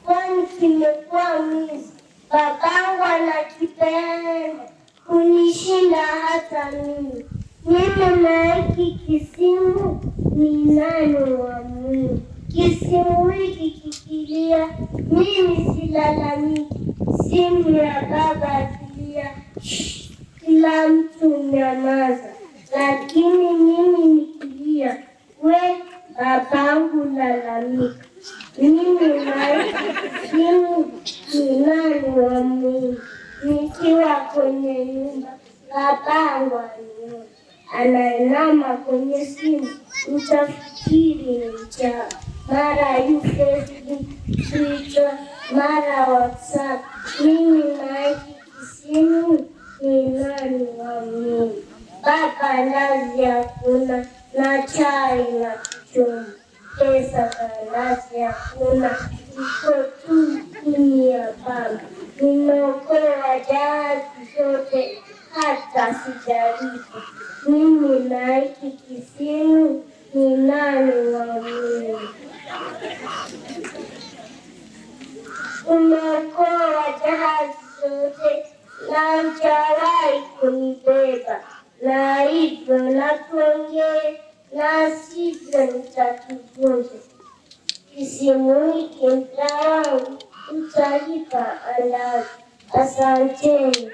Kwani kimekuwa mwizi. Babangu anakipenda kunishinda hata mimi. Mimi na hiki kisimu ni nani wa Mungu? Kisimu hiki kikilia, mimi silalamiki. Simu ya baba akilia, shh, kila mtu nyamaza, lakini mimi nikilia, we babangu lalamika. Mimi na hiki kisimu ni nani wa Mungu? Nikiwa kwenye nyumba, babangu aniona, anainama kwenye simu, utafikiri ni mchawi. Mara yu Facebook, Twitter, mara WhatsApp. Mimi na hiki kisimu ni nani wa Mungu? Baba, nazi hakuna na chai na kuchoma, pesa za nazi hakuna, iko tu chini ya pamba. Nimeokoa jahazi zote hata sijalipa. Mimi na hiki kisimu ni nani wa Mungu? Umeokoa jahazi zote na hujawahi kunibeba, na hivyo na tuongee, na sivyo nitakivunja. Kisimu hiki mda wangu utalipa andazi. Asanteni.